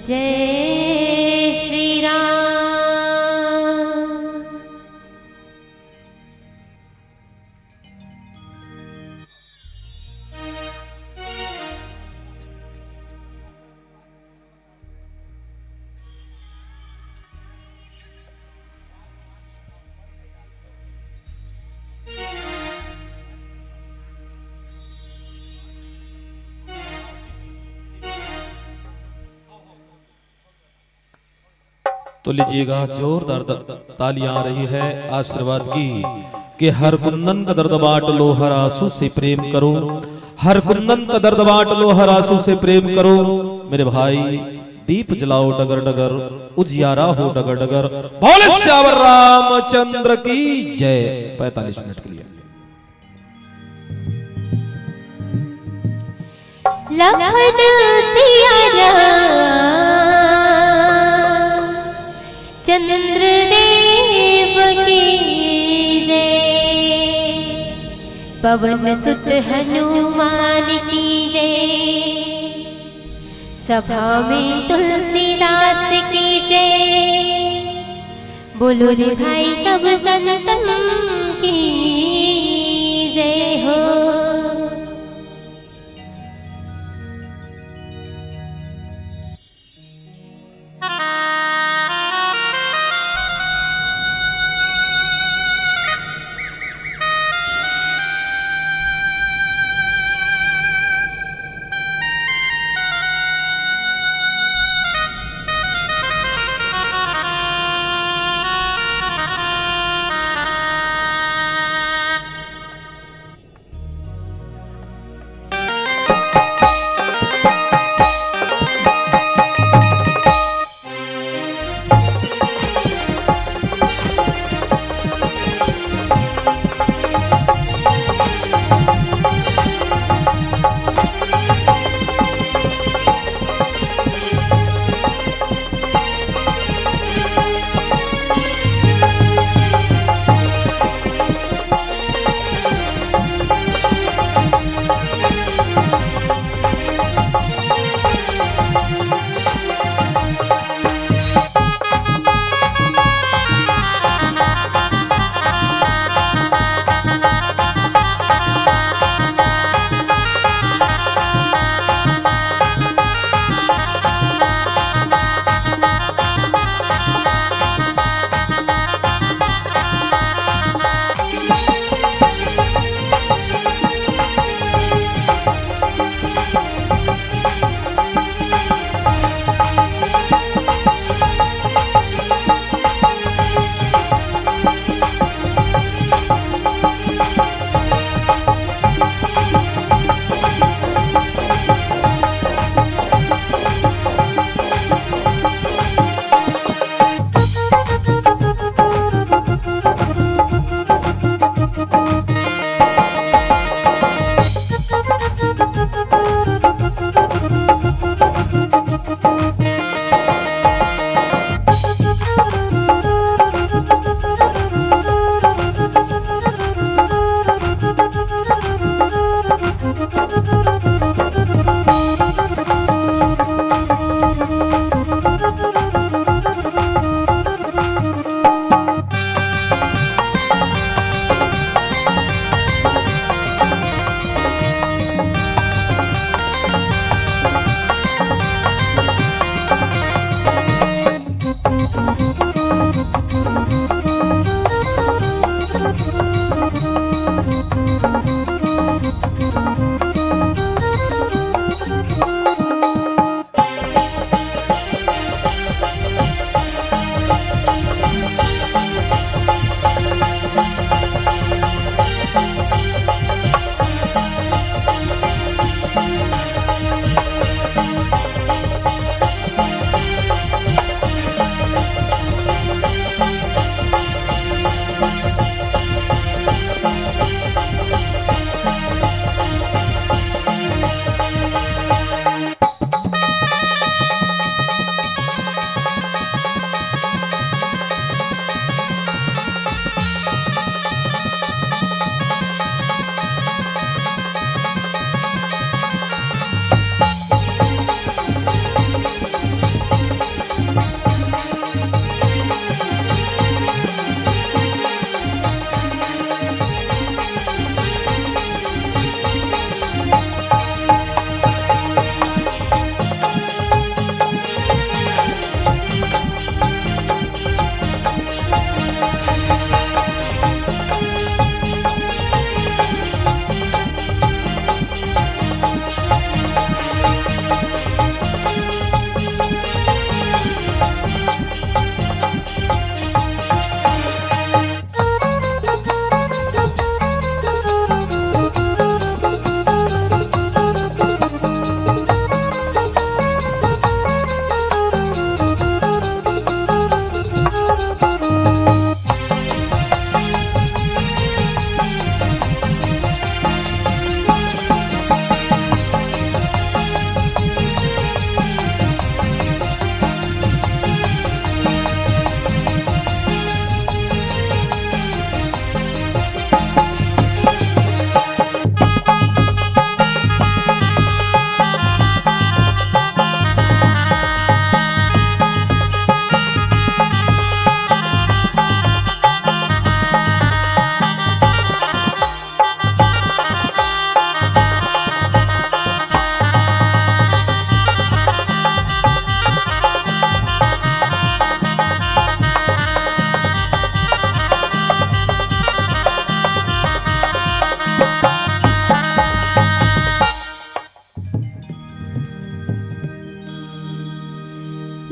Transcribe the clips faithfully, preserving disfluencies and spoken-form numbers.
जय श्री राम। तो लीजिएगा, जोरदार द-, तालियां आ रही है आशीर्वाद की, कि हर कुंदन का दर्द बांट लो, हर आंसू से प्रेम करो। हर कुंदन का दर्द बांट लो, हर आंसू से प्रेम करो। मेरे भाई, दीप जलाओ डगर डगर, उजियारा हो डगर डगर। बोले सियावर रामचंद्र की जय। पैंतालीस मिनट के लिए। लखन सिया राम चंद्र देव की जय, पवन सुत हनुमान की जय, सभा में तुलसीदास की जय। बोलो रे भाई, सब संतन की जय हो।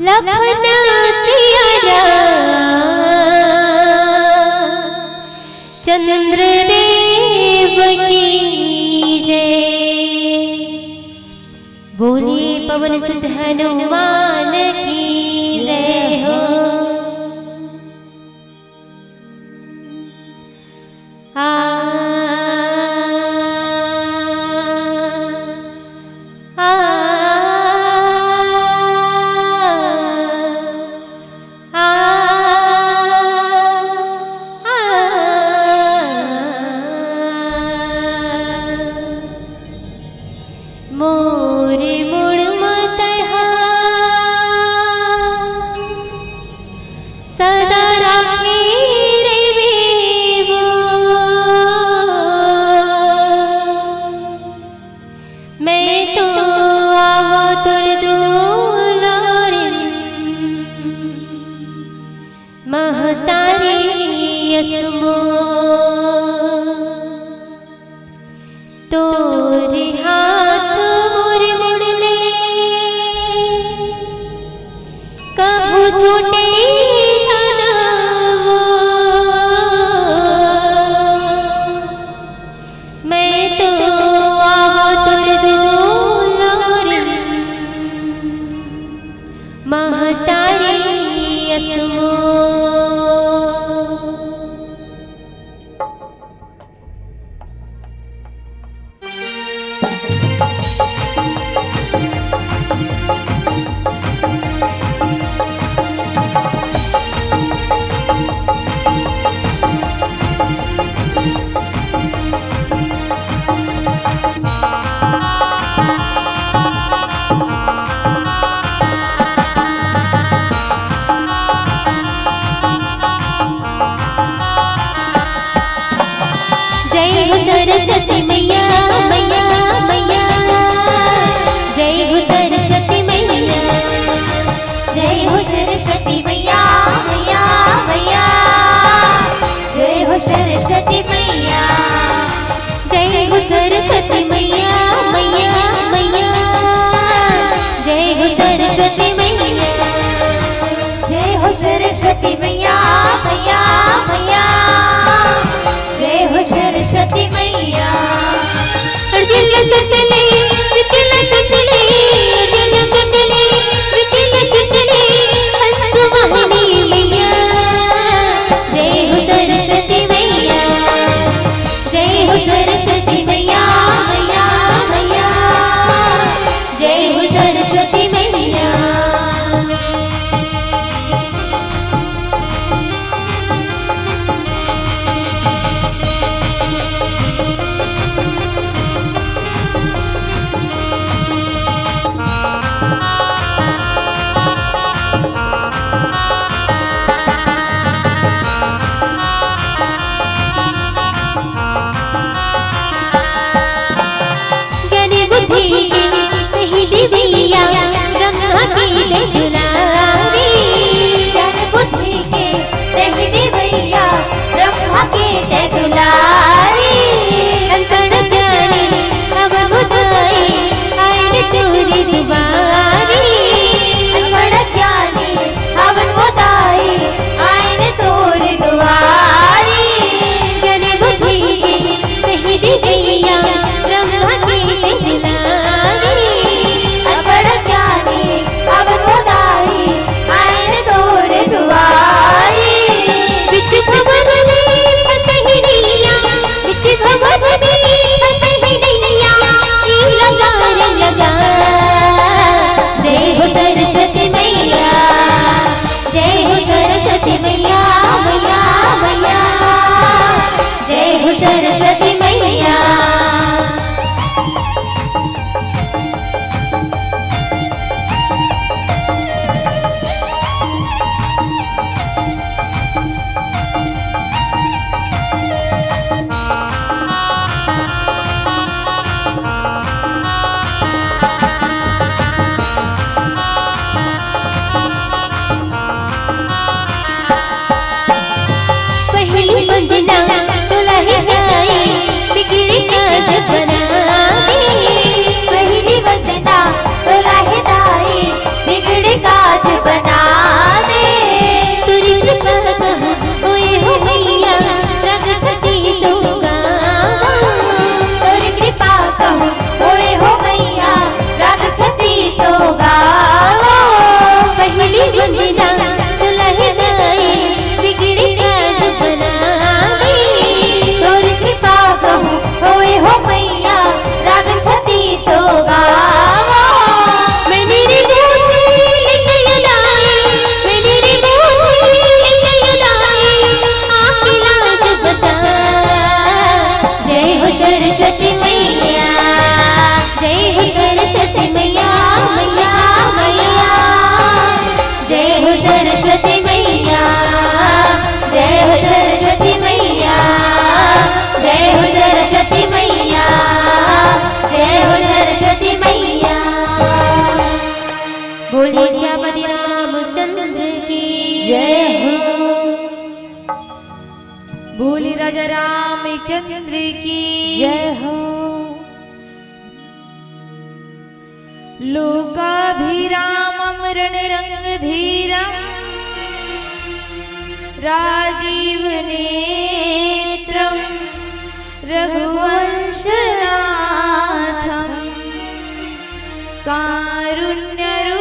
लखन सिया राम चंद्रदेव की जय। बोले पवन सुत हनुमान की जय हो। आ, आ, आ, आ। मोर मुड़ म तैहा सदा राखे रहिबे वो। मैं तो आवो तोर दुलारिन महतारी अस मोर। तोरे हाथ मोर मुड़ ले, कभू छूटे झन वो। मैं तो आवो तोर दुलारिन महतारी अस मोर। जय हो सरस्वती मैया, मैया, मैया। जय हो सरस्वती मैया। जय हो सरस्वती मैया, मैया, मैया। जय हो सरस्वती मैया। जय हो सरस्वती मैया, मैया, मैया। जय हो सरस्वती मैया। जय हो सरस्वती मैया, मैया, मैया। जय हो सरस्वती मैया। अर्जुन सुतले, विपुल सुतले, अर्जुन सुतले, विपुल सुतले, हंस वाहनी मैया। जय हो सरस्वती मैया। जय हो सरस्वती मैया, मैया, मैया। जय हो सरस्वती मैया। ज्ञान बुद्धि के दे दिवैया, ब्रह्मा के दे दुलारी। ज्ञान बुद्धि के दे दिवैया, ब्रह्मा के दे दुलारी। अनपढ़ ज्ञानी अवध उदाई, आइन तोरी दुआरी। अनपढ़ ज्ञानी अवध उदाई, आइन तोरी दुआरी। ज्ञान बुद्धि के दे दिवैया, ब्रह्मा के दे दुलारी। अनपढ़ ज्ञानी अवध उदाई, आइन तोर दुआरी। बिच भवन में फंसही नैया, बिच भवन में फंसही नैया, ई लगा रे लगा। जय हो सरस्वती मैया, जय हो सरस्वती मैया, मैया, मैया। जय हो सरस्वती मैया। पहली वंदना तोला ही जाई, बोले श्यामति रामचंद्र की जय हो। बोले राजा रामचंद्र की जय हो। लोकाभिरामं रणरंगधीरं राजीवनेत्रं रघुवंशनाथं कारुण्यरूपं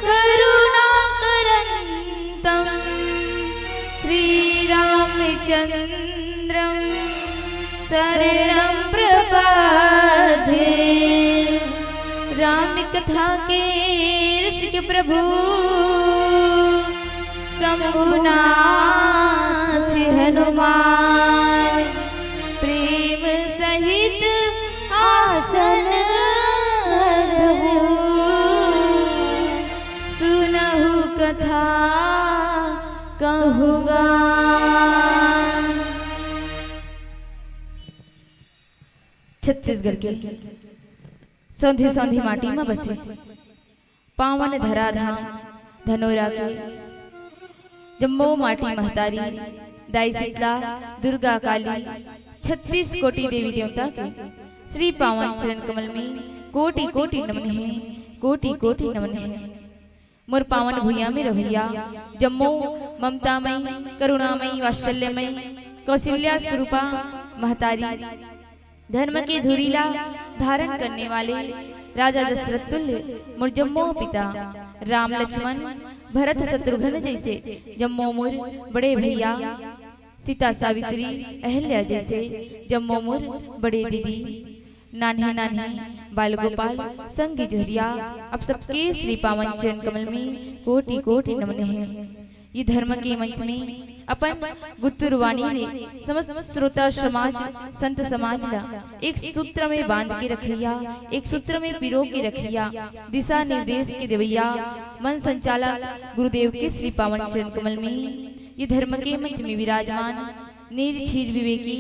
करुणाकरन्तं श्रीरामचन्द्रं शरणं प्रपद्ये। राम कथा के रसिक प्रभु शंभुनाथ हनुमान प्रेम सहित आसन धरो। सुनहु कथा कहूँगा। छत्तीसगढ़ के सौंधी सौंधी माटी म बसे पावन धराधाम धनोरा के जम्मो माटी महतारी, दाई शीतला, दुर्गा काली, छत्तीस कोटि देवी देवता के श्री पावन चरण कमल में कोटि कोटि नमन हे, कोटि कोटि नमन हे। मोर पावन भुइयां में रहइया जम्मो ममतामयी, करुणामयी, वात्सल्यमयी कौशल्या स्वरूपा महतारी, धर्म के धुरी ला धारण करने वाले राजा दशरथ तुल्य मोर जम्मो पिता, राम लक्ष्मण भरत शत्रुघ्न जैसे जम्मो मोर बड़े भैया, सीता सावित्री अहल्या जैसे जम्मो मोर बड़े दीदी, नान्हे नान्हे बाल गोपाल संगी झरिया, आप सबके श्री पावन चरण कमल में कोटि कोटि नमन हे। ये धर्म के मंच में अपन गुत्तुर वाणी ले समस्त श्रोता समाज, संत समाज ला एक सूत्र में बांध के रखइया, एक सूत्र में पिरो के रखइया, दिशा निर्देश के देवैया, मन संचालक गुरुदेव के श्री पावन चरण कमल में, ये धर्म के मंच में विराजमान नीर क्षीर विवेकी,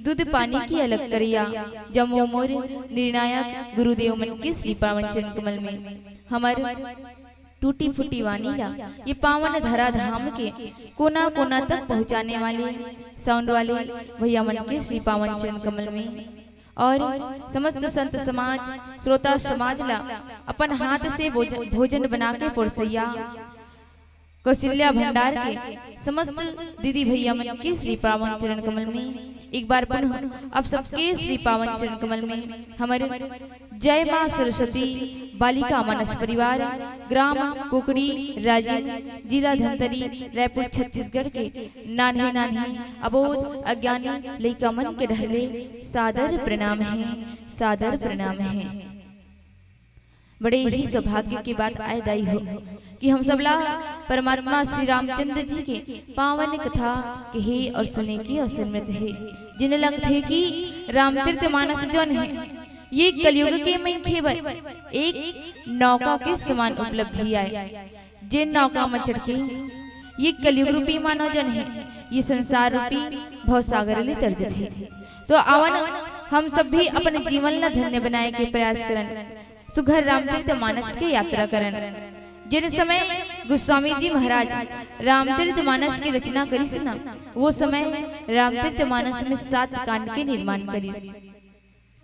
दूध पानी के अलग करइया, जम्मो मोर निर्णायक गुरुदेव मन के श्री पावन चरण कमल में हमर टूटी फूटी वाणी ला ये पावन धरा धाम के कोना कोना तक पहुँचाने वाले साउंड वाले भैया मन के श्री पावन चरण कमल में, और समस्त संत समाज, श्रोता समाज ला अपन हाथ से भोजन, भोजन बना के परोसइया कौशल्या भंडार के समस्त दीदी भैया मन के श्री पावन चरण कमल में एक बार पुनः आप सबके श्री पावन चरण कमल में हमर जय माँ सरस्वती बालिका मानस परिवार, ग्राम कुकड़ी, राजिम, जिला धमतरी, रायपुर, छत्तीसगढ़ के नान्हे नान्हे अबोध अज्ञानी लइका मन के डहर ले सादर प्रणाम हे, सादर प्रणाम हे। बड़े ही सौभाग्य के बात आय दाई हो कि हम सबला परमात्मा श्री रामचंद्र जी के पावन कथा कहे और सुने के अवसर मिलत हे। जिन लगथे कि रामचरित मानस जौन हे, ये कलयुग के मनखे बर एक नौका के समान उपलब्धि आय। जेन नौका म चढ़के ये कलयुग रूपी मानव जन हे, ये संसार रूपी भवसागर ले तर जथे। तो आवन, हम सब भी अपन जीवन ला धन्य बनाए के प्रयास करन, सुघर रामचरित मानस के यात्रा करन। जेन समय गोस्वामी जी महाराज रामचरित मानस के रचना करिस ना, वो समय रामचरित मानस में सात कांड के निर्माण करिस।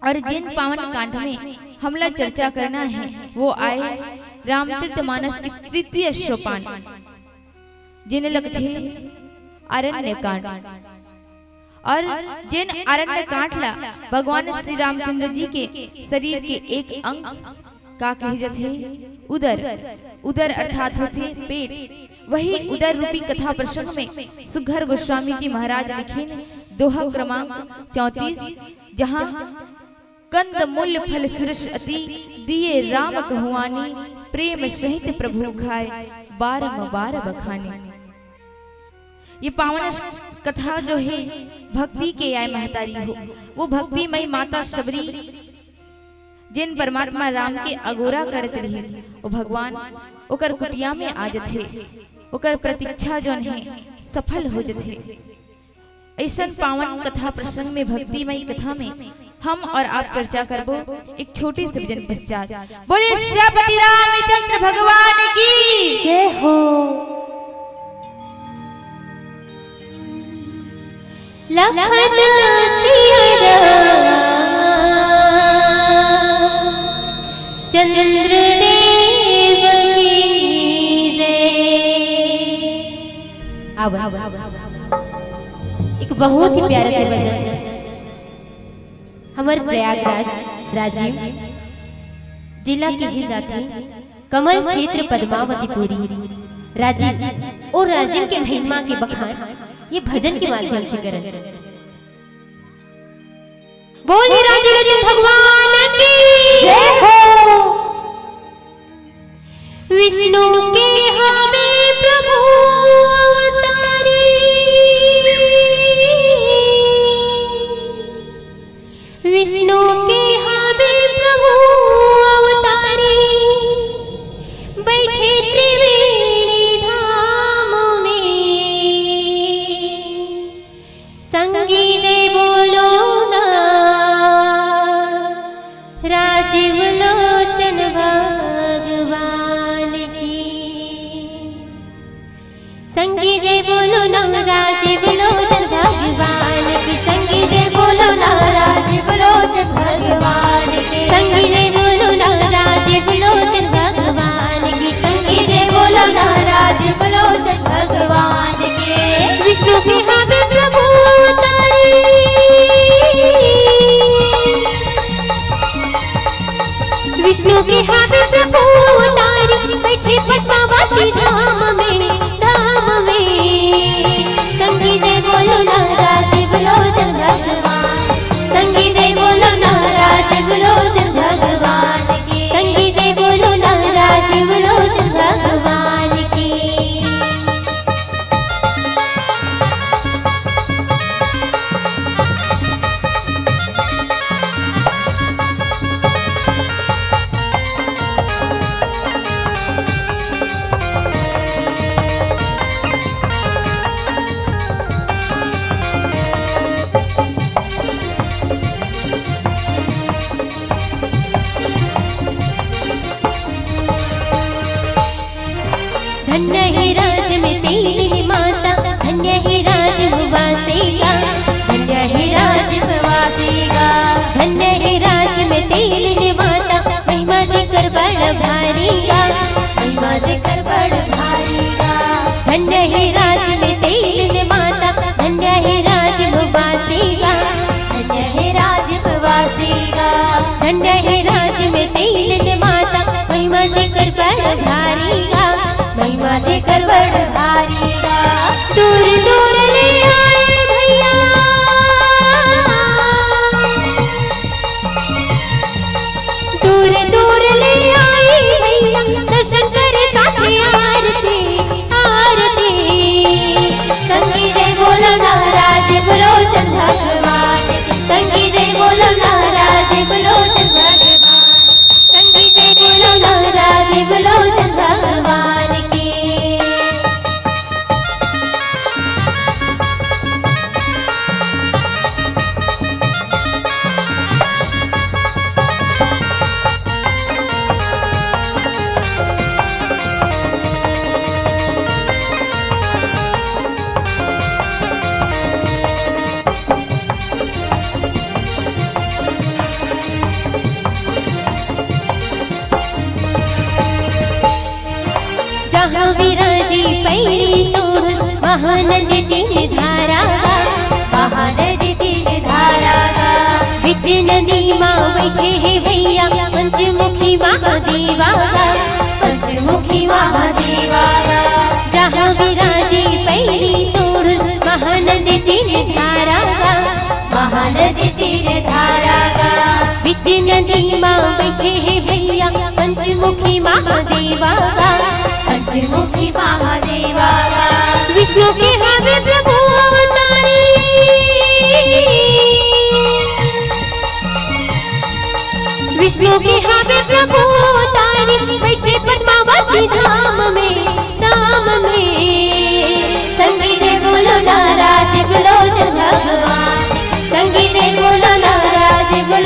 और जिन पावन कांड में हमला चर्चा करना हे, वो आय रामचरित मानस के तृतीय सोपान, जेन लगथे अरण्य कांड। और जेन अरण्य कांड ला भगवान श्री रामचंद्र जी के शरीर के एक अंग का कहे जाथे? उदर। उदर अर्थात होथे पेट। वही उदर रूपी कथा प्रसंग में सुघर गोस्वामी जी महाराज लिखिन दोहा क्रमांक चौंतीस, जहाँ कंद मूल फल सुरस अति, दिए राम कहु आनि, प्रेम सहित प्रभु खाए, बारंबार बखानी। ये पावन कथा जो हे भक्ति के आय महतारी हो, वो भक्तिमयी माता शबरी जेन परमात्मा राम के अगोरा करत रिहिस, वो भगवान ओकर कुटिया में आ जथे, ओकर प्रतीक्षा जोन हे सफल हो जथे। अइसन पावन कथा प्रसंग में, भक्तिमयी कथा में हम और आप चर्चा करबो एक छोटे से भजन पश्चात। बोलिए श्रीपति रामचंद्र भगवान की। जय हो। लखन सिया राम चंद्र देव की जय। आवा, आवा, आवा, आवा। एक बहुत ही प्यारा से भजन। हमर प्रयागराज राजिम जिला के ही जाथे कमल क्षेत्र पद्मावतीपुरी। राजिम, ओ राजिम के महिमा के बखान ये भजन के माध्यम से करन। बोलिए राजीव लोचन भगवान की जय हो। विष्णु के हवे प्रभु अवतारी, विष्णु के हवे प्रभु अवतारी, बैठे त्रिवेणी धाम में। संगी जय बोलो ना राजीव लोचन भगवान की। संगी जय बोलो ना राजीव लोचन भगवान की। संगी जय बोलो ना राजीव लोचन भगवान की। संगी जय बोलो ना राजीव लोचन भगवान की। संगी जय बोलो ना राजीव लोचन भगवान के। विष्णु के हवे प्रभु अवतारी, विष्णु के हवे प्रभु अवतारी, बैठे पद्मावती धाम में, धाम में। संगी जय बोलो ना राजीव लोचन भगवान, संगी जय बोलो ना राजीव लोचन भगवान की। संगी जय बोलो ना राजीव लोचन भगवान की। धन्य हे राज में तेरी माता, धन्य हे राज निवासी गा, धन्य हे राज निवासी गा। धन्य हे राज में तेरी माता, महिमा जेकर बड़ भारी गा, महिमा जेकर बड़ भारी गा। धन्य हे राज में तेरी माता, धन्य हे राज निवासी गा, धन्य हे राज निवासी गा। धन्य हे राज में तेरी माता, महिमा जेकर बड़ भारी गा, महिमा जेकर बड़ भारी गा। दूर दूर ले आए भैया, दूर दूर ले आए भैया, दर्शन करे साथे आरती, आरती। संगी जय बोलो ना राजीव लोचन भगवान की, संगी जय बोलो ना राजीव लोचन भगवान, संगी जय बोलो ना राजीव लोचन भगवान की। जहाँ विराजी पैरी सोड़, वहाँ नदी तीन धारा गा, वहाँ नदी तीन धारा गा। बिच नदी मा बैठे हे भैया, पंचमुखी महादेवा गा, पंचमुखी महादेवा गा। जहाँ विराजी पैरी सोड़, वहाँ नदी तीन धारा गा, वहाँ नदी तीन धारा गा। बिच नदी मा बैठे हे भैया, पंचमुखी महादेवा गा, पंचमुखी महादेवा गा। विष्णु के हवे प्रभु अवतारी, विष्णु के हवे प्रभु अवतारी, बैठे पद्मावती धाम में, धाम में। संगी जय बोलो ना राजीव लोचन भगवान, संगी जय बोलो ना राजीव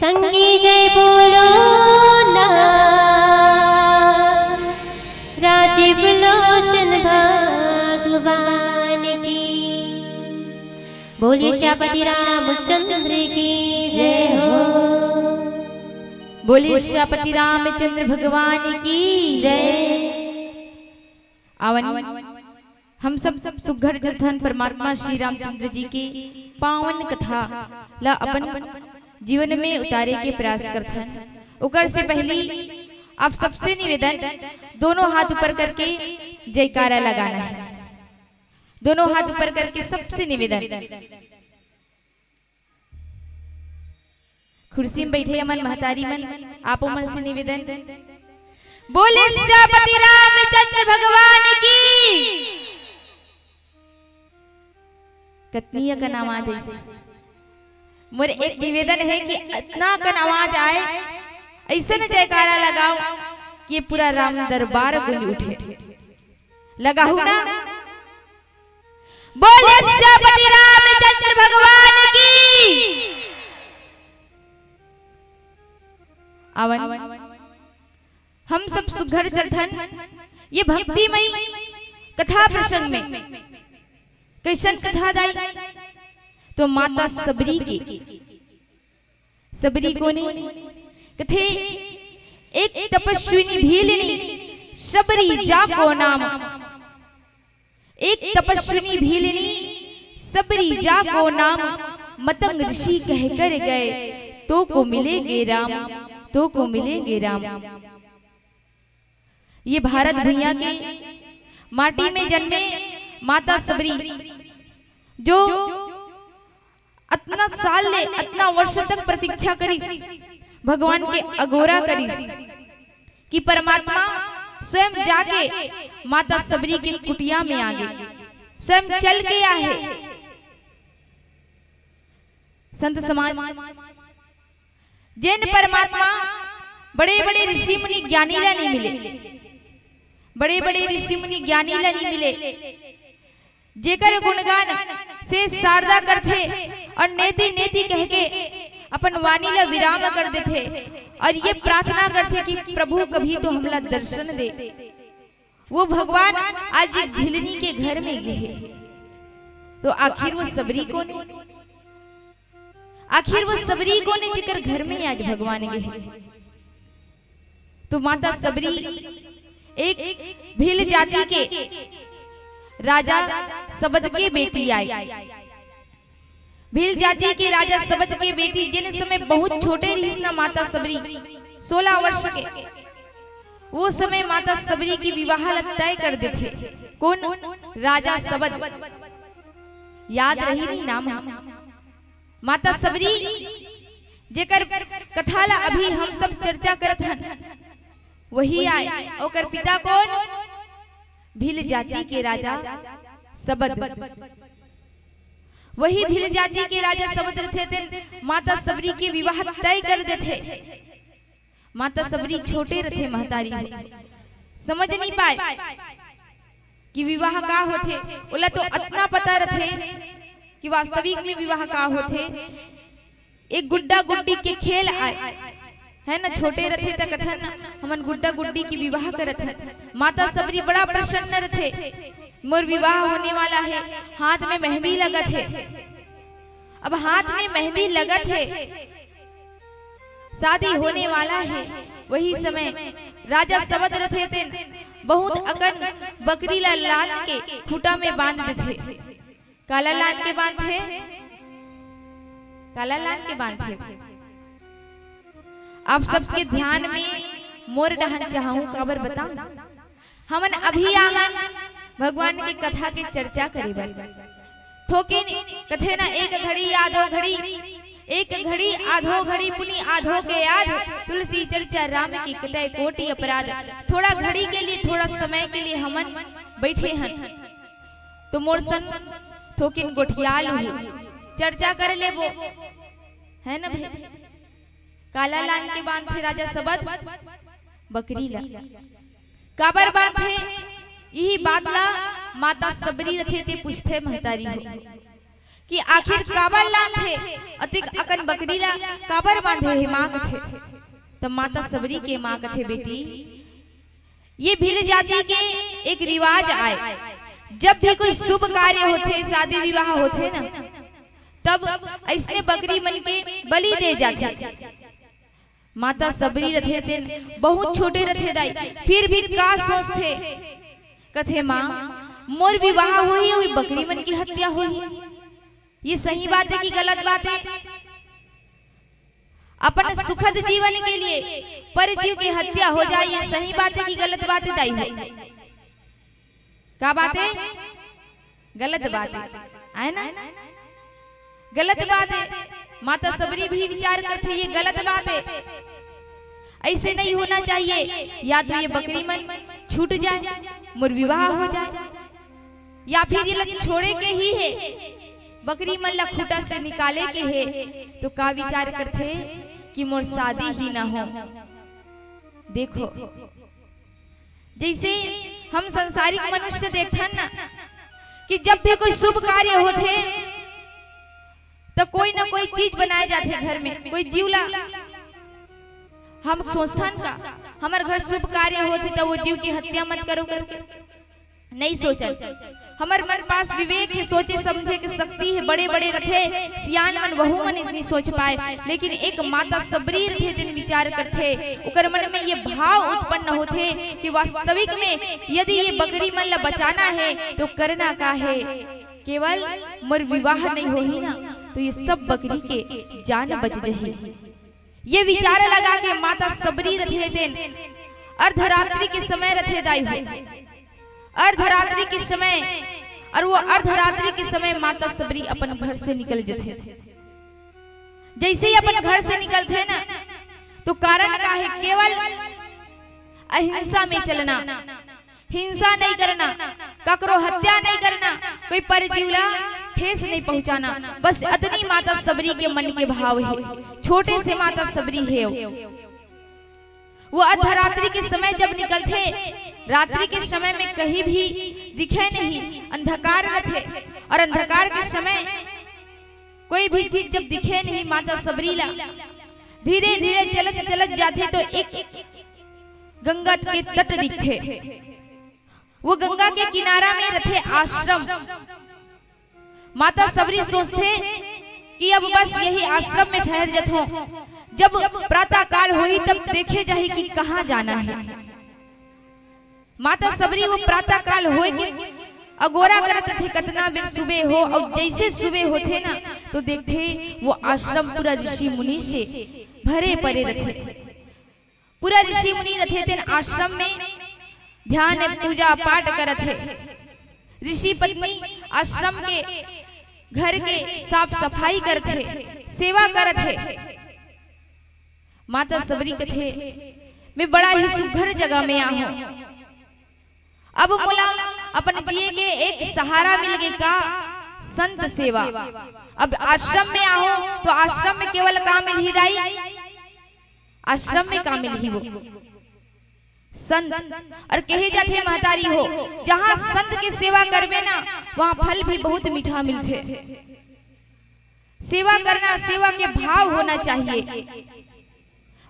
संगी जय बोलो ना, राजीव लोचन भगवान की। बोलिए श्यापति रामचंद्र की जय हो। बोलिए श्यापति रामचंद्र भगवान की जय। आवन, हम सब सुघर चलथन परमात्मा श्री रामचंद्र जी के पावन कथा ला अपन जीवन में उतारे के प्रयास करथन। ओकर से पहली आप सबसे निवेदन, दोनों हाथ ऊपर करके जयकारा लगाना है। दोनों हाथ ऊपर करके सबसे निवेदन। खुर्सी में बैठे हमन महतारी मन, आपो मन से निवेदन, बोले श्यापति रामचंद्र भगवान की। कतनी अकन आवाज ऐसे। मोर एक निवेदन है कि अतना अकन आवाज आए, ऐसन जयकारा लगाओ कि ये पूरा राम दरबार गूंज उठे। लगाहू ना? बोले श्यापति रामचंद्र भगवान की। आवन, हम सब सुघर चलथन ये भक्तिमय कथा प्रसंग में। कैसन कथा दाई? तो माता सबरी के। सबरी कोने? कथे, एक तपस्विनी भीलनी सबरी जाको नाम। एक तपस्विनी भीलनी सबरी जाको नाम, मतंग ऋषि कहकर गए, तो को मिलेंगे राम, तो को मिलेंगे राम। ये भारत भुइयां के माटी में जन्मे माता सबरी, जो अतना साल ले, अतना वर्ष तक प्रतीक्षा करिस, भगवान के अगोरा करिस कि परमात्मा स्वयं जाके माता सबरी के कुटिया में आगे, स्वयं चल के आहे। संत समाज, जेन परमात्मा बड़े-बड़े ऋषि मुनि ज्ञानी ला नहीं मिले, बड़े-बड़े ऋषि मुनि ज्ञानी ला नहीं मिले, जेकर गुणगान से शारदा करथे और नेति नेति कह के अपन वाणी ला विराम कर देथे और ये प्रार्थना करथे कि प्रभु कभी तो हमला दर्शन दे। वो भगवान आज एक भिलनी के घर में गे हे, तो आखिर वो सबरी कोने? आखिर वो सबरी कोने जेकर घर में आज भगवान गे हे? तो माता सबरी एक भील जाति के राजा सबद के बेटी आय। भील जाति के राजा सबद के बेटी, जेन समय बहुत छोटे रहिस ना माता सबरी, सोलह वर्ष के, वो समय माता सबरी के विवाह ला तय कर देथे। कोन? राजा सबद। याद रही नहीं नाम ह? माता सबरी, जेकर कथा ला अभी हम सब चर्चा करत हन, वही आय। ओकर पिता कोन? भील जाति के राजा सबद। वही भील जाति के राजा सबद रथे, तेन माता सबरी के विवाह तय कर देथे। माता सबरी छोटे रथे महतारी हो, समझ नहीं पाए कि विवाह का होथे। ओला तो अतना पता रथे कि वास्तविक में विवाह का होथे। एक गुड्डा गुड्डी के खेल आय, है ना, छोटे रथे त कथन ना, हमन गुड्डा गुड्डी के विवाह करत हन। माता सबरी बड़ा प्रसन्न रथे, मोर विवाह होने वाला है, हाथ में मेहंदी लगत है। अब हाथ में मेहंदी लगत है, शादी होने वाला है, वही समय राजा सबद रथे तेन बहुत अकन बकरी ला लान के खूटा में बांध देथे। काला लान के बांधथे? काला लान के बांधथे? आप सबके ध्यान में मोर डहन चाहूं, काबर बताऊं? हमन अभी आहन भगवान के कथा के चर्चा करे बर। थोकिन कथे ना, एक घड़ी आधो घड़ी, एक घड़ी आधो घड़ी पुनि आधो के याद, तुलसी चर्चा राम की कटै कोटि अपराध। थोड़ा घड़ी के लिए, थोड़ा समय के लिए हमन बैठे हन, तो मोर संग थोकिन गोठिया लूहू, चर्चा कर लेबो, है ना भाई? काला लान के बांधथे राजा सबद? बकरी ला। काबर बांधथे? इही बात ला माता सबरी रथे ते पूछथे महतारी हो, कि आखिर काबर लानथे, अतिक अकन बकरी ला काबर बांधे हे माँ कथे। तब माता सबरी के माँ कथे, बेटी, ये भील जाति के एक रिवाज आय, जब भी कोई शुभ कार्य होथे, शादी विवाह होथे ना, तब अइसने बकरी मन के बलि दे जाथे। माता सबरी रथे तेन बहुत छोटे रथे दाई, फिर भी का सोचथे, कथे, माँ, मोर विवाह होही अउ बकरी मन के हत्या होही, ये सही बात हे कि गलत बात हे? अपन सुखद जीवन के लिए पर जीव के हत्या हो जाए, ये सही बात हे कि गलत बात हे दाई हो? का बात हे? गलत बात हे, आय ना? गलत बात हे। माता सबरी भी विचार करथे, ये गलत बात हे, अइसे नहीं होना चाहिए। या तो ये बकरी मन छूट जाए, मोर विवाह हो जाए, या फिर ये ला छोड़े के ही हे, बकरी मन ला खूटा से निकाले के हे। तो का विचार करथे कि मोर शादी ही ना हो। देखो, जइसे हम संसारिक मनुष्य देखथन ना कि जब भी कोई शुभ कार्य होथे, त कोई ना कोई चीज बनाए जाथे घर में, कोई जीव ला हम सोचथन का, हमर घर शुभ कार्य होथे त वो जीव के हत्या मत करो करके? नहीं सोचन। हमर मन पास विवेक हे, सोचे समझे के शक्ति हे, बड़े बड़े रथे सियान मन, वहू मन इतनी सोच पाए, लेकिन एक माता सबरी रथे, तेन विचार करथे, ओकर मन में ये भाव उत्पन्न होथे कि वास्तविक में यदि ये बकरी मन ला बचाना हे तो करना का हे? केवल मोर विवाह नहीं होही ना, तो ये सब बकरी के जान बच जही। ये विचार लगा के माता सबरी रथे तेन, अर्धरात्रि के समय रथे दाई हो, अर्धरात्रि के समय, अउ वो अर्धरात्रि के समय माता सबरी अपन घर से निकल जथे। जइसे ही अपन घर से निकलथे ना, तो कारण का हे? केवल अहिंसा में चलना, हिंसा नहीं करना, ककरो हत्या नहीं करना, कोई पर जीव ला ठेस नहीं पहुंचाना। बस अतनी माता सबरी के मन के भाव हे, छोटे से माता सबरी हे। वो अर्धरात्रि के समय जब निकलथे, रात्रि के समय में कहीं भी दिखे नहीं, अंधकार रथे, अउ अंधकार के समय कोई भी चीज जब दिखे नहीं माता सबरी ला, धीरे धीरे चलत चलत जाथे तो एक गंगा के तट दिखथे। वो गंगा के किनारा में रथे आश्रम। माता सबरी सोचथे कि अब बस यही आश्रम में ठहर जथों, जब प्रातः काल होही तब देखे जाही कि कहाँ जाना हे। माता सबरी वो प्रातः काल होय के अगोरा करत रथे, कतना बेर सुबह हो, अउ जइसे सुबह होथे ना, तो देखथे वो आश्रम पूरा ऋषि मुनि से भरे परे रथे। पूरा ऋषि मुनि रथे तेन आश्रम में, ध्यान पूजा पाठ करत हे। ऋषि पत्नी आश्रम के, घर के साफ सफाई करत हे, सेवा करत हे। माता सबरी कथे, मैं बड़ा ही सुघर जगह में आहूं। अब मोला अपन जिए के एक सहारा मिल गे का? संत सेवा। अब आश्रम में आहूं तो आश्रम में केवल का मिलही दाई? आश्रम में का मिलही वो? संत। अउ कहे जाथे महतारी हो, जहां संत के सेवा करबे ना, वहां फल भी बहुत मीठा मिलथे। सेवा करना, सेवा के भाव होना चाहिए।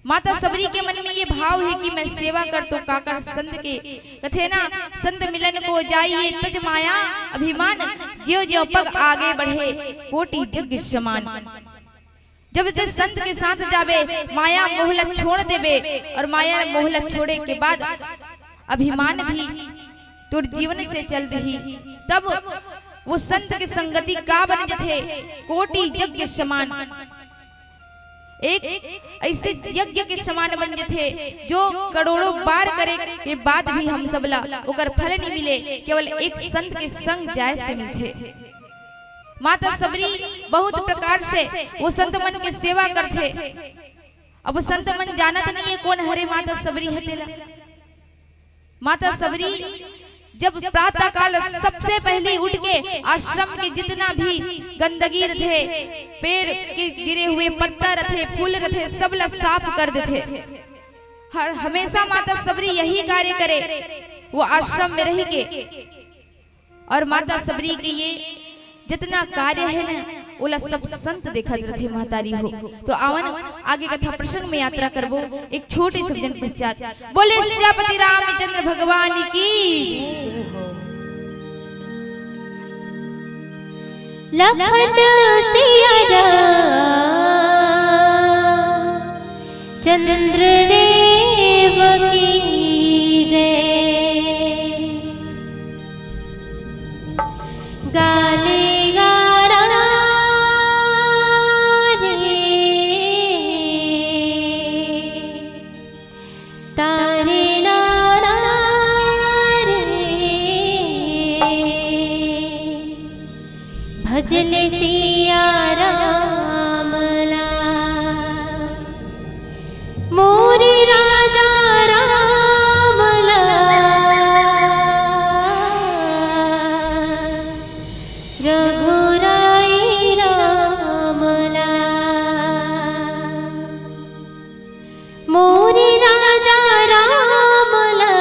माता सबरी के मन में ये भाव हे कि मैं सेवा करतों काकर संत के। कथे ना, संत मिलन को जाइए तज माया अभिमान, ज्यों ज्यों पग आगे बढ़े कोटि यज्ञ समान। जब ते संत के साथ जाबे, माया मोह ला छोड़ देबे, अउ माया मोह ला छोड़े के बाद अभिमान भी तोर जीवन से चल दिही, तब वो संत के संगति का बन जथे, कोटि यज्ञ समान। एक अइसे यज्ञ के समान बन जथे, जो करोड़ों बार करे के बाद भी हम सबला ओकर फल नहीं मिले, केवल एक संत के संग जाए से मिलथे। माता सबरी बहुत प्रकार से वो संत मन के सेवा करथे। अब वो संत मन जानत नहीं हे कोन हरे माता सबरी हे तेला। माता सबरी जब प्रातः काल सबसे पहली उठ के आश्रम के जितना भी गंदगी रथे, पेड़ के गिरे हुए पत्ता रथे, फूल रथे, सब ला साफ कर देथे। हर हमेशा माता सबरी यही कार्य करे, वो आश्रम में रह के। अउ माता सबरी के ये जितना कार्य हे ना, ओला सब संत देखत रथे महतारी हो। तो आवन आगे कथा प्रसंग में यात्रा करबो एक छोटे से भजन पश्चात। बोले सियापति रामचंद्र भगवान की। लखन सिया राम चंद्र देव की जय। गाले गारा रे तारे नाना रे। भजले सिया राम ला। मोरे राजा राम ला, रघुराई राम ला। मोरे राजा राम ला,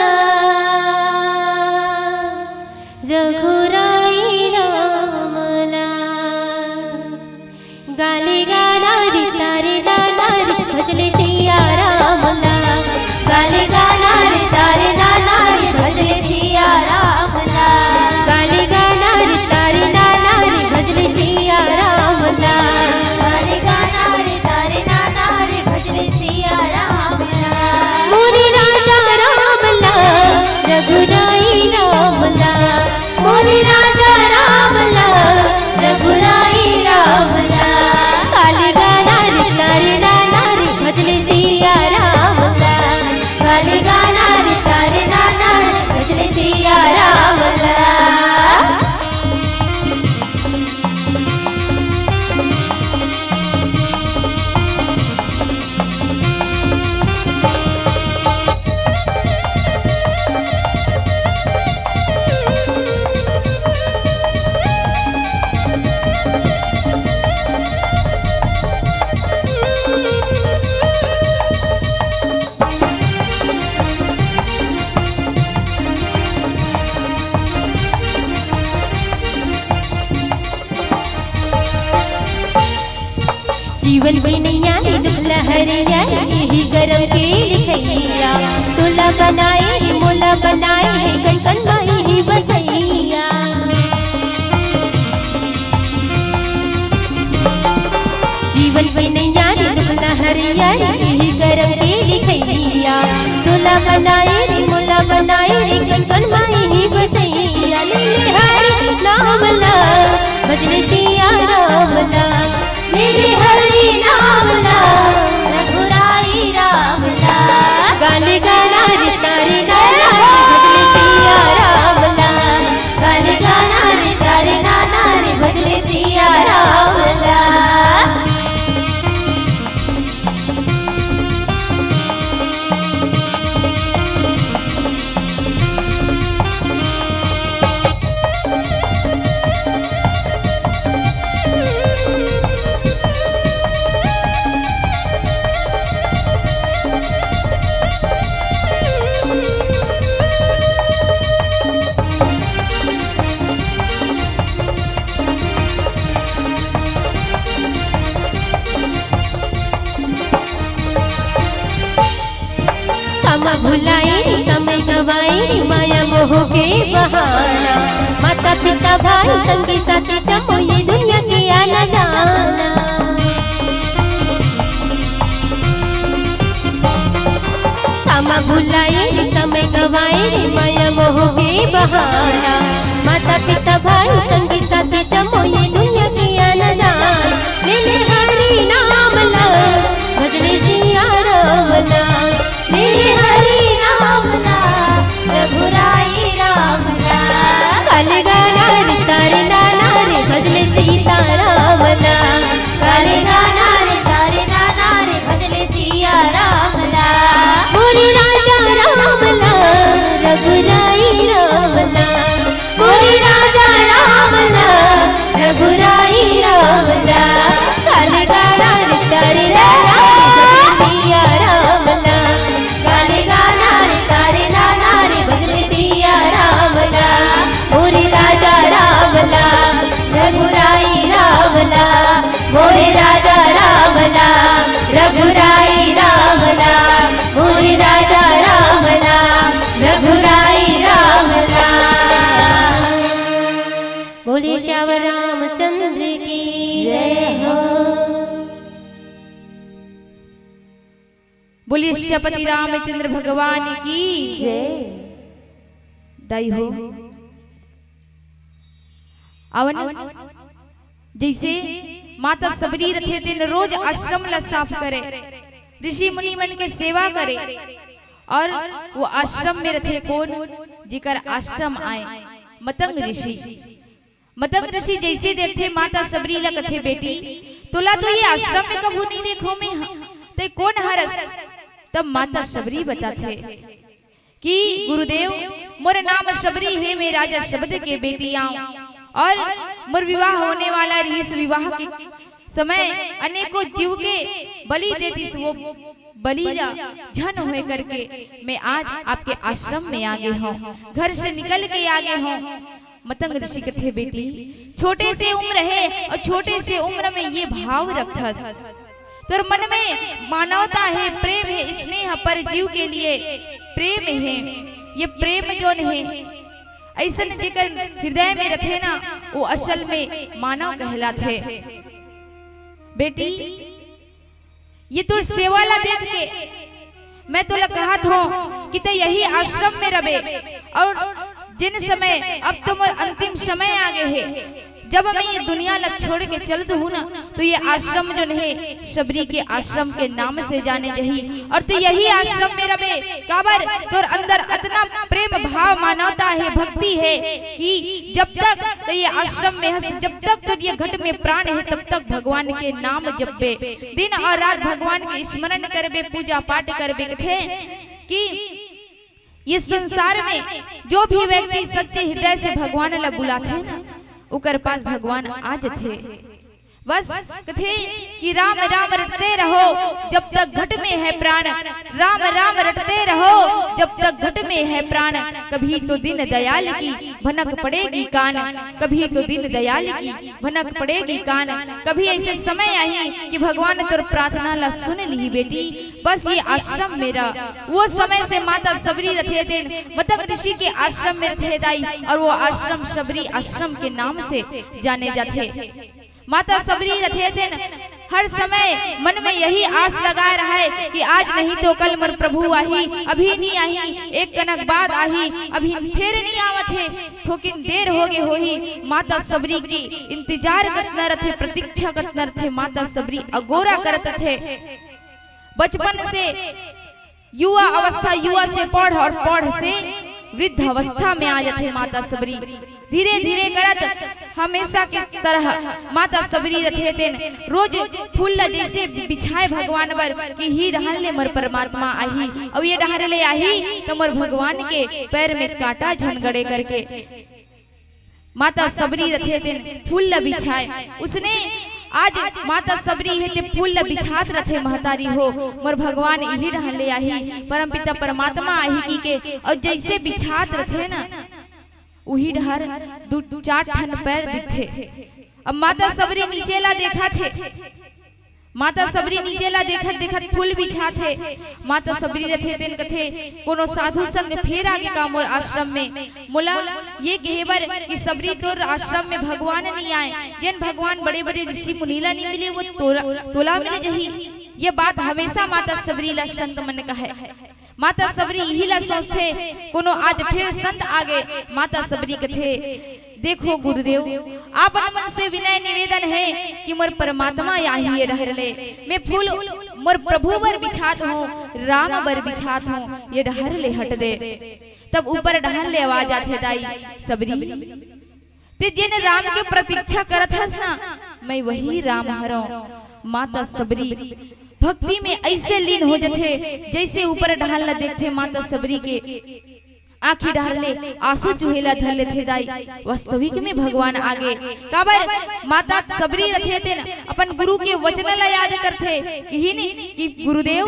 रघुराई राम ला। गाले गाना रे तारे नाना रे भजले सिया राम ला। गाले गाना रे तारे नाना रे भजले सिया राम ला। गाले गाना रे तारे नाना रे भजले सिया राम ला। गाले गाना रे तारे नाना रे भजले सिया राम ला। मोरे राजा राम ला, रघुराई राम ला। मोरे राजा राम ला, रघुराई राम ला। गाले गाना रे तारे नाना रे भजले सिया राम ला। गाले गाना रे तारे नाना रे भजले सिया राम ला। जीवन के नैया रे दुख लहरिया रे, यही करम के लिखैया। तोला बनाए रे मोला बनाए रे, कन कन माई ही बसैया। जीवन के नैया रे दुख लहरिया रे, यही करम के लिखैया। तोला बनाए रे मोला बनाए रे, कन कन माई ही बसैया। ले ले हरि नाम ला भजले सिया राम ला। मेरे हरि नाम ला, रघुराई राम ला। गाले गाना रे तारे नाना रे भजले सिया राम ला। गाले गाना रे तारे नाना रे भजले सिया राम ला। समा भुलाए रे, समय गवाए रे, माया मोह के बहाना। माता पिता भाई संगी साथी चमो ये दुनिया के आना जाना। समा भुलाए रे, समय गवाए रे, माया मोह के बहाना। माता पिता भाई संगी साथी चमो ये दुनिया के आना जाना। ले ले हरि नाम ला भजले सिया राम ला। मेरे हरि नाम ला, रघुराई राम ला। गाले गाना रे तारे नाना रे भजले सीता राम ला। गाले गाना रे तारे नाना रे भजले सिया राम ला। मोरे राजा राम ला, रघुराई राम ला। मोरे राजा राम ला, रघुराई राम ला। गाले गाना बोलिए सियापति रामचंद्र भगवान की जय। दाई हो, अवन जैसे माता सबरी रथे तेन रोज आश्रम ला साफ करे, ऋषि मुनि मन के सेवा करे, और वो आश्रम में रथे कोन, जिकर आश्रम आए, मतंग ऋषि। मतंग ऋषि जैसे देखथे माता सबरी ला कथे, "बेटी, तोला तो ये आश्रम में कभू नहीं देखो मैं, ते कोन हरस?" तब माता सबरी बताथे कि गुरुदेव, मोर नाम सबरी हे, मैं राजा शब्द के बेटी आऊं, और मोर विवाह होने वाला रहिस, विवाह के समय अनेकों जीव के बलि दे दिस, वो बलि ला झन होए करके मैं आज आपके आश्रम में आ गए हूँ, घर से निकल के आ गए हूँ। मतंग ऋषि कथे, "बेटी, छोटे से उम्र हे और छोटे से उम्र में ये भाव रखथस, तोर मन में मानवता हे, प्रेम हे, स्नेह पर जीव के लिए प्रेम हे, ये प्रेम जोन हे, ऐसन जेकर हृदय में रथे ना, वो असल में मानव कहलाथे। बेटी, ये तोर सेवा ला देख के मैं तोला कहत हूँ कि ते यही आश्रम में रबे, और जिन समय, अब तो मोर अंतिम समय आ गए हे, जब मैं ये दुनिया ला छोड़ के चल दूँ ना, तो ये आश्रम जोन हे, सबरी के आश्रम के नाम से जाने जही, और ते यही आश्रम में रबे। काबर तोर अंदर अतना प्रेम भाव, मानवता हे, भक्ति हे कि जब तक ते ये आश्रम में हस, जब तक तोर ये घट में प्राण हे, तब तक भगवान के नाम जपबे, दिन और रात भगवान के स्मरण करबे, पूजा पाठ करबे।" कथे कि ये संसार में जो भी व्यक्ति सच्चे हृदय से भगवान ला बुलाथे ना, ओकर पास भगवान आ जथे। बस कथे कि "राम राम रटते रहो जब तक घट में है प्राण, राम राम रटते रहो जब तक घट में है प्राण, कभी तो दीन दयाल की भनक पड़ेगी कान, कभी तो दीन दयाल की भनक पड़ेगी कान।" कभी ऐसे समय आही कि भगवान तोर प्रार्थना ला सुन ली बेटी, बस ये आश्रम में रह। वो समय से माता सबरी रथे तेन मतंग ऋषि के आश्रम में रथे दाई, और वो आश्रम सबरी आश्रम के नाम से जाने जाथे। माता सबरी रथे तेन हर समय मन में यही आस लगाए रहे कि आज नहीं तो कल मोर प्रभु आही, अभी नहीं आही, एक कनक बाद आही, अभी फेर नहीं आवत हे, थोकिन देर हो गए होही। माता सबरी के इंतजार कतना रथे, प्रतीक्षा कतना रथे, माता सबरी अगोरा करत रथे। बचपन से युवा अवस्था, युवा से पढ़ और पढ़ से वृद्ध अवस्था में आ जाथे माता सबरी। धीरे धीरे करत हमेशा के तरह माता सबरी रथे तेन रोज फूल ला जैसे बिछाए भगवान बर कि ही डहन ले मोर परमात्मा आही, अउ ये डहन ले आही तो मोर भगवान के पैर में कांटा झन गड़े करके। माता सबरी रथे तेन फूल ला बिछाए। उसने आज माता सबरी हे ते फूल ला बिछात रथे, महतारी हो, मोर भगवान इही डहन ले आही, परमपिता परमात्मा आही की के, अउ जैसे बिछात रथे ना, उही डहर दू चार ठन पैर दिखथे। अब माता सबरी नीचे ला देखत हे, माता सबरी नीचे ला देखत देखत फूल बिछात हे। माता सबरी रथे तेन कथे, "कोनो साधु संग फेर आगे का मोर आश्रम में? मोला ये कहे बर कि सबरी तोर आश्रम में भगवान नहीं आए, जेन भगवान बड़े बड़े ऋषि मुनि ला नहीं मिले, वो तोला, तोला मिले जही।" ये बात हमेशा माता सबरी ला संत मन कहे। माता सबरी इही ला सोचथे, कोनो आज फेर संत आगे। माता सबरी कथे, "देखो गुरुदेव, आप मन से विनय निवेदन हे कि मोर परमात्मा आही ये डहर ले, मैं फूल मोर प्रभु बर बिछात हूँ, राम बर बिछात हूँ, ये डहर ले हट दे।" तब ऊपर डहर ले आवाज आथे, "दाई सबरी, ते जेन राम के प्रतीक्षा करत हस ना, मैं वही राम हरव।" माता सबरी भक्ति में ऐसे लीन हो जथे, जैसे ऊपर डहर ला देखथे माता सबरी के आँखी डहर ले आंसू चुहे ला धर लेथे दाई। वास्तविक में भगवान आगे, काबर माता सबरी रथे तेन अपन गुरु के वचन ला याद करथे, किहिन कि गुरुदेव,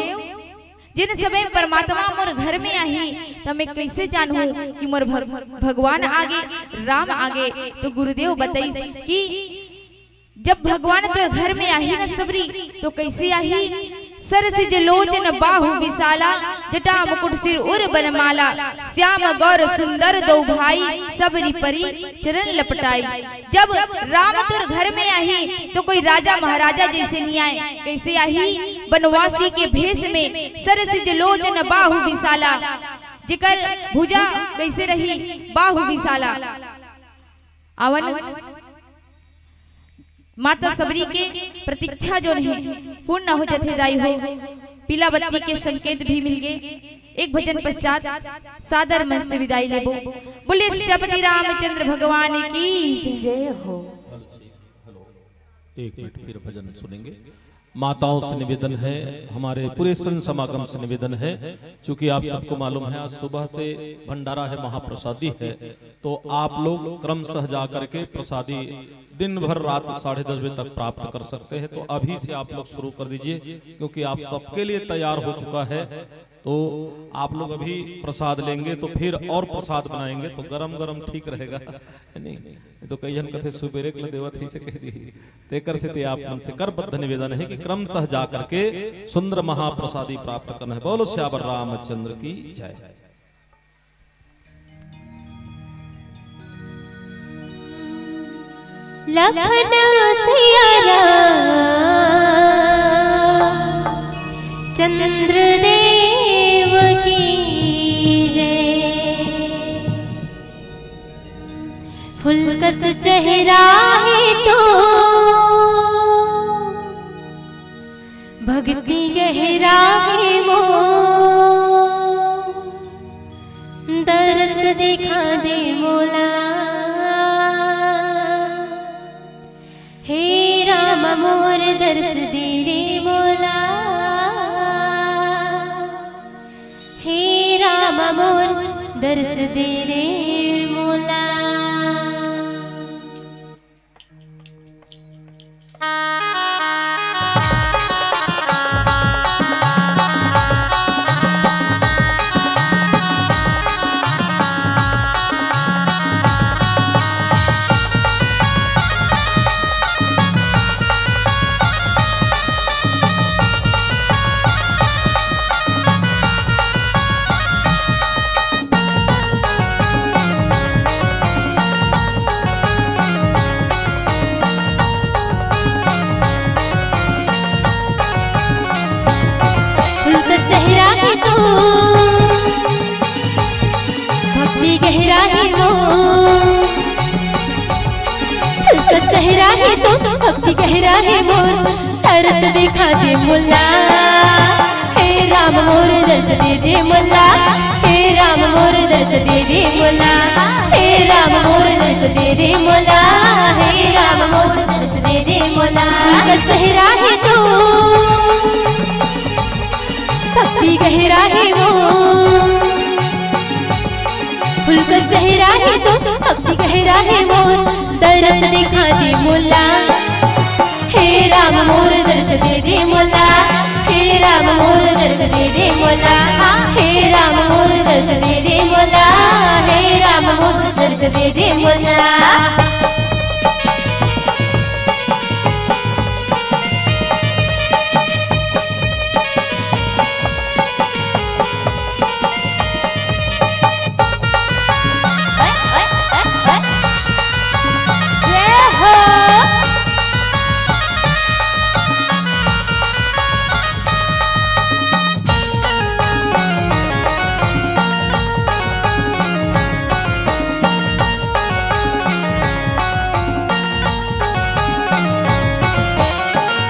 जिन समय परमात्मा मोर घर में आही, त मैं कैसे जानहूँ कि मोर भग-, भगवान आगे, राम आगे? तो गुरुदेव बताइस कि जब भगवान तोर घर में आही न सबरी, तो कैसे आही? सरसिज लोचन बाहु विशाला, जटा मुकुट सिर उर बनमाला। श्याम गौर सुंदर दो भाई, सबरी परी चरण लपटाई। जब राम तोर घर में आही, तो कोई राजा महाराजा जैसे नहीं आए, कैसे आही? बनवासी के भेष में। सरसिज लोचन बाहु विशाला, जेकर भुजा कैसे रही? बाहु विशाला। आवन माता सबरी के प्रतीक्षा जोन हे, पूर्ण हो जथे दाई हो। पीला बत्ती के संकेत भी मिल गए। एक भजन पश्चात सादर मन से विदाई लेबो। बोले श्रीपति रामचंद्र भगवान की जय हो। एक मिनट, फिर भजन सुनेंगे। माताओं से निवेदन है, हमारे पूरे संत समागम से निवेदन है, चूंकि आप सबको मालूम है, आज सुबह से भंडारा है, महाप्रसादी है, तो आप लोग क्रमशः जा करके प्रसादी दिन भर रात साढ़े दस बजे तक प्राप्त कर सकते हैं। तो अभी से आप लोग शुरू कर दीजिए, क्योंकि आप सबके लिए तैयार हो चुका है। तो आप लोग अभी प्रसाद लेंगे, तो फिर और प्रसाद बनाएंगे, तो गरम गरम ठीक रहेगा, है नहीं? तो कई झन कथे सुबेरे के ल देवत ही से कह दी। तेकर से ते आप मन से करबद्ध निवेदन है कि क्रमशः जा करके सुंदर महाप्रसादी प्राप्त करना है। बोलो सियावर रामचंद्र की जय। लखन सिया राम चंद्र देव की जय। फुलकस चेहरा है तो भक्ति गहरा है वो, दरस देखा दे मोला। हे राम मोर दरस दे रे मोला। हे राम मोर दरस दे रे मोला। गहरा है मोर, तरस देखा दे मोला। हे राम मोर दरस दे दे मोला। हे राम मोर दरस दे दे मोला। हे राम मोर दरस दे दे मोला। हे राम मोर दरस दे दे मोला। गहरा है तू, भक्ति गहरा है वो। फुलकस चेहरा है तो, भक्ति गहरा है मोर। दरस देखा दे मोला। हे राम मोर दरस दे दे मोला। हे राम मोर दरस दे दे मोला। हे राम मोर दरस दे दे मोला। हे राम मोर दरस दे दे मोला।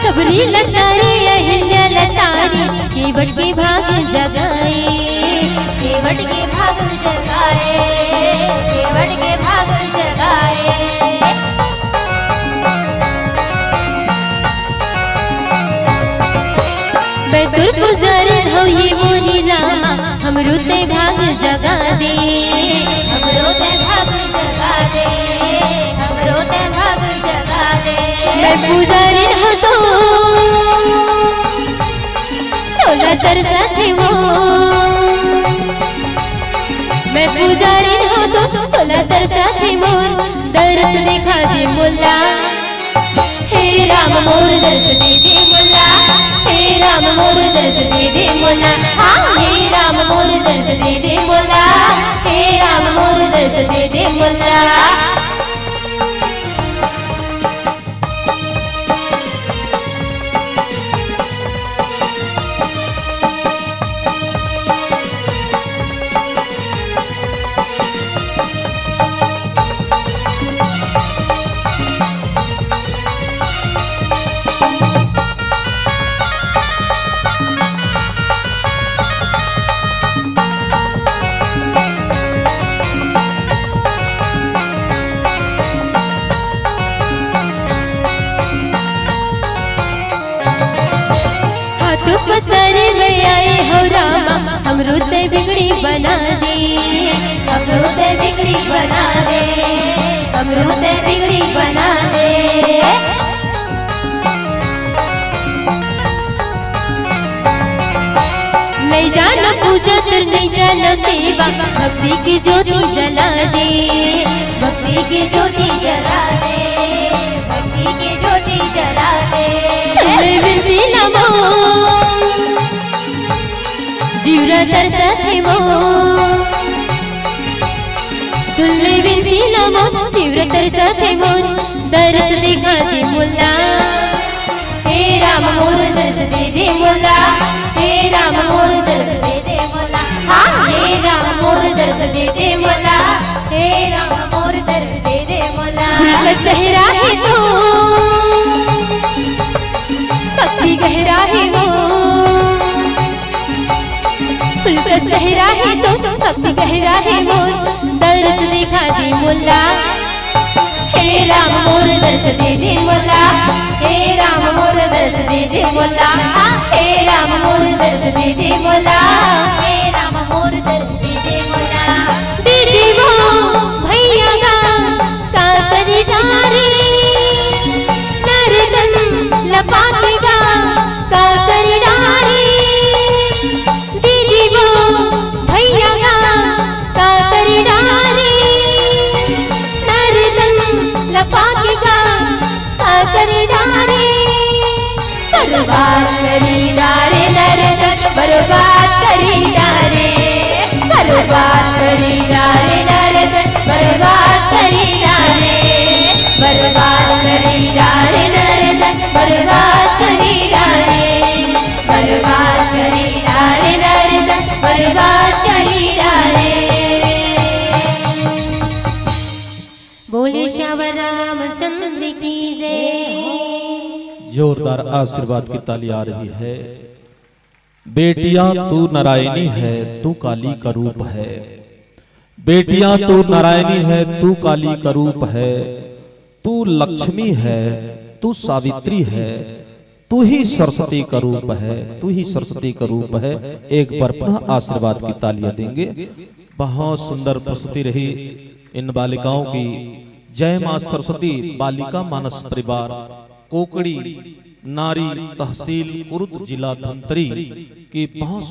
सबरी लतारी अहिल्या लतारी, केवट के भाग जगाए। केवट के भाग जगाए। केवट के भाग जगाए। बैतुर पुजारी धौये मोरी रामा, हमरो ते भाग जगा दे। हमरो ते भाग जगा दे। हमरो ते भाग जगा दे। मैं पुजारी हो तो तोला तरसा थे वो। मैं पुजारी हो तो तोला तरसा थे वो। दरस देखा दे मोला। हे राम मोर दरस दे दे मोला। हे राम मोर दर्श दे दे मोला, हाँ, हे राम मोर दर्श दे दे मोला, हे राम मोर दर्श दे दे मोला। हाथ पसारे में आए हो रामा, हमरो ते बिगड़ी बना दे, हमरो ते बिगड़ी बना दे, हमरो ते बिगड़ी बना दे। नहीं जाना पूजा तो नहीं जाना सेवा, भक्ति की ज्योति जला दे, भक्ति की ज्योति जला दे, भक्ति की ज्योति जला दे। सुन ले विनती ला मोर, जीवरा तरसथे मोर। सुन ले विनती ला मोर, जीवरा तरसथे मोर। दरस देखा दे मोला। हे राम मोर दरस दे दे मोला, हे राम मोर दरस दे दे मोला, हाँ, हे राम मोर दरस दे दे मोला, हे राम मोर दरस दे दे मोला। फूल का चेहरा है तो भक्ति गहरा है वो, फूल का चेहरा है तो भक्ति गहरा है वो। दरस देखा दे मोला। हे राम मोर दरस दे दे मोला, हे राम मोर दरस दे दे मोला, हाँ, हे राम मोर दरस दे दे मोला, हे राम मोर दरस दे दे मोला। दीदी वो भैया गा का करी डारे, नरदन लपाके गा का करी डारे। दीदी वो भैया गा का करी डारे, नरदन लपाके गा का करी डारे। बर्बाद करी डारे नरदन, बर्बाद करी डारे, बर्बाद करी डारे नरदन, बर्बाद करी डारे, बर्बाद करी डारे नरदन, बर्बाद करी डारे, बर्बाद करी डारे नरदन, बर्बाद करी डारे। बोले श्यावर रामचंद्र की जय। जोरदार आशीर्वाद की ताली आ रही है। बेटियां तू नारायणी है, तू काली का रूप है। बेटियां तू नारायणी है, तू काली का रूप है, तू लक्ष्मी है, तू सावित्री है, तू ही सरस्वती का रूप है, तू ही सरस्वती का रूप है। एक बार पुनः आशीर्वाद की तालियां देंगे। बहुत सुंदर प्रस्तुति रही इन बालिकाओं की। जय मां सरस्वती बालिका मानस परिवार कोकड़ी नारी तहसील कुरुद जिला धमतरी की बहुत